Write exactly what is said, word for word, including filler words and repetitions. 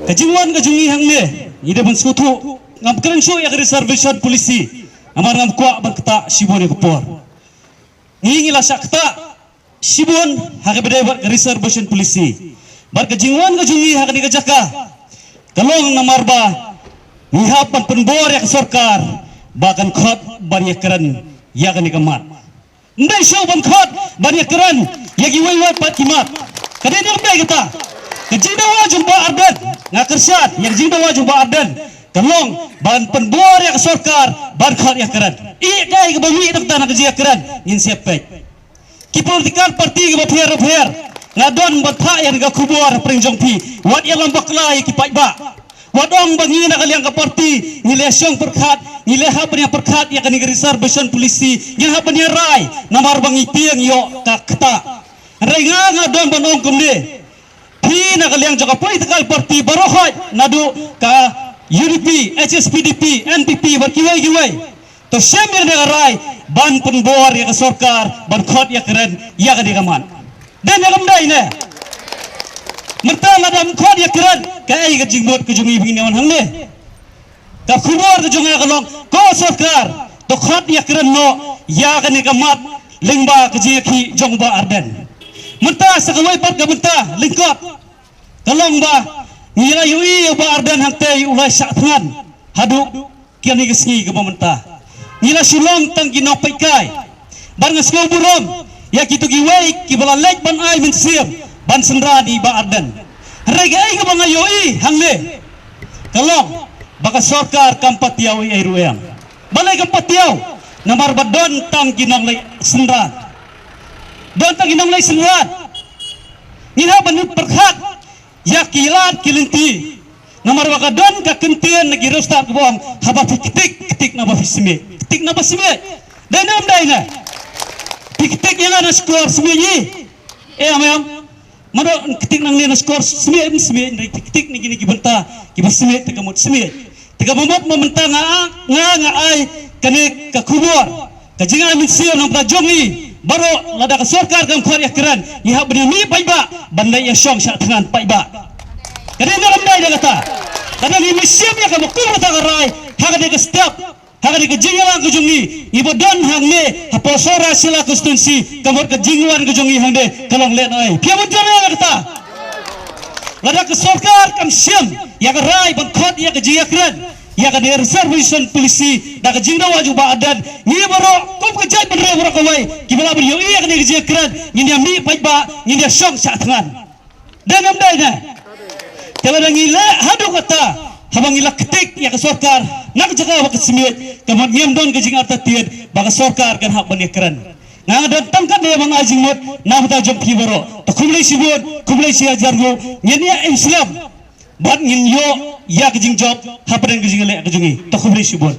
Ka jingwan ka jong ngi hangne, ngi dei ban sngewthuh, ngam kren shuh ïa ka reservation policy, namar ngam kwah ban ktah shibun ïa ka por. Ngi ngi la shah ktah shibun ha kaba ïadei bad ka reservation policy. Bad ka jingwan ka jong ngi ha kane ka jaka ka long namar ba ngi hap ban pynbor ïa ka sorkar ba kan khot ban ïakren ïa kane ka mat. Ym dei shuh ban khot ban ïakren ïa kiwei wei pat ki mat. Ka dei ne ym dei kata? Ka jingdawa jong Bah Ardent, nga kyrshan ïa ka jingdawa jong Bah Ardent, ka long ban pynbor ïa ka sorkar ban khot ïakren. Ïa kaei kaba mih na kata na ka jingïakren, ngin sa peit. Ki political party kiba pher bapher, nga don ban phah ïa ka khubor hapdeng jong phi. Wat ïalam bakla ïa ki paidbah. Wat ong ba ngi na ka liang ka party ngi leh shong pyrkhat, ngi leh hap ban ïa pyrkhat ïa kane ka reservation policy, ngi hap ban ïa rai namar ba ngi tieng ïoh ka ktah. Hynrei nga nga don ban ong kumne. Phi na ka liang jong ka political party baroh hoi, naduh ka U D P, H S P D P, N P P bad kiwei kiwei, to shem ïa kane ka rai ban pynbor ïa ka sorkar ban khot ïakren ïa kane ka mat. Dei ne ym dei ne? Mynta lada ym khot ïakren, kaei ka jingmut ka jong ngi ba ngin ïa wan hangne? Ka khubor ka jong nga ka long, ko sorkar, to khot ïakren noh ïa kane ka mat lyngba ka jingïakhih jong Bah Ardent. Mynta sa kawei pat ka bynta lyngkot ka long ba ngi la ïohi ïa u Bah Ardent hangtei u la shah thngan haduh kane ka sngi kaba mynta. Ngi la shu long tang ki nongpeitkai. Bad nga sngewburom ïa kito kiwei kiba la leit ban ai mynsiem ban synran ïa i Bah Ardent. Hynrei kaei kaba nga ïohi hangne ka long ba ka sorkar kam pat ïohi ei ruh ei. Balei kam pat ïohi? Namar ba don tang ki nongleit synran. Don tang ki nongleit synran. Ngin hap ban pyrkhat ïa ki lad ki lynti. Namar ba ka don ka kyntien na ki riewstad kaba ong, haba phi ktik, ktik naba phi smiej. Ktik naba smiej. Dei ne ym dei ne? Phi ktik ïa nga na skor smiej ïa. Em em. Mano ktik nangne na skor smiej em smiej, hynrei phi ktik na kine ki bynta kiba smiej te ka mut smiej. Te kaba mut ma mynta nga, nga, nga ai kane ka khubor, ka jingai mynsiem na ka bynta jong ngi baroh, lada ka sorkar kam khot ïakren, ngi hap ban ïa mih paidbah ban leit ïa shong shah thngan paidbah. Ka dei ne ym dei da kata? Lada ngi mih shim ïa kaba kum kata ka rai ha kane ka step, ha kane ka jingïalang ka jong ngi, ngi ba don hangne hapoh Sohra Shella constituency, ka mut ka jingwan ka jong ngi hangne ka long lehnohei. Phi ïa mut jong ïa kata? Lada ka sorkar kam shim ïa ka rai ban khot ïa ka jingïakren ïa ka reservation policy da ka jingdawa jong Bah Ardent, ngi baroh kum ka jaitbynriew baroh kawei kiba lah ban ïohi ïa kane ka jingïakren, ngin ïa mih paidbah, ngin ïa shong shah thngan. Dei ne ym dei ne? Te lada ngi leh haduh katta, haba ngi la ktik ïa ka sorkar na ka jaka ba ka smiej, ka mut ngim don ka jingartatien ba ka sorkar kan hap ban ïakren. Nga nga don tang katne ban ai jingmut na ka bynta jong phi baroh. To khublei shibun, khublei shihajar nguh. Ngin ïa im slem bad ngin ïoh ïa ka jingjop hapdeng ka jingïaleh ka jong ngi. To khublei shibun.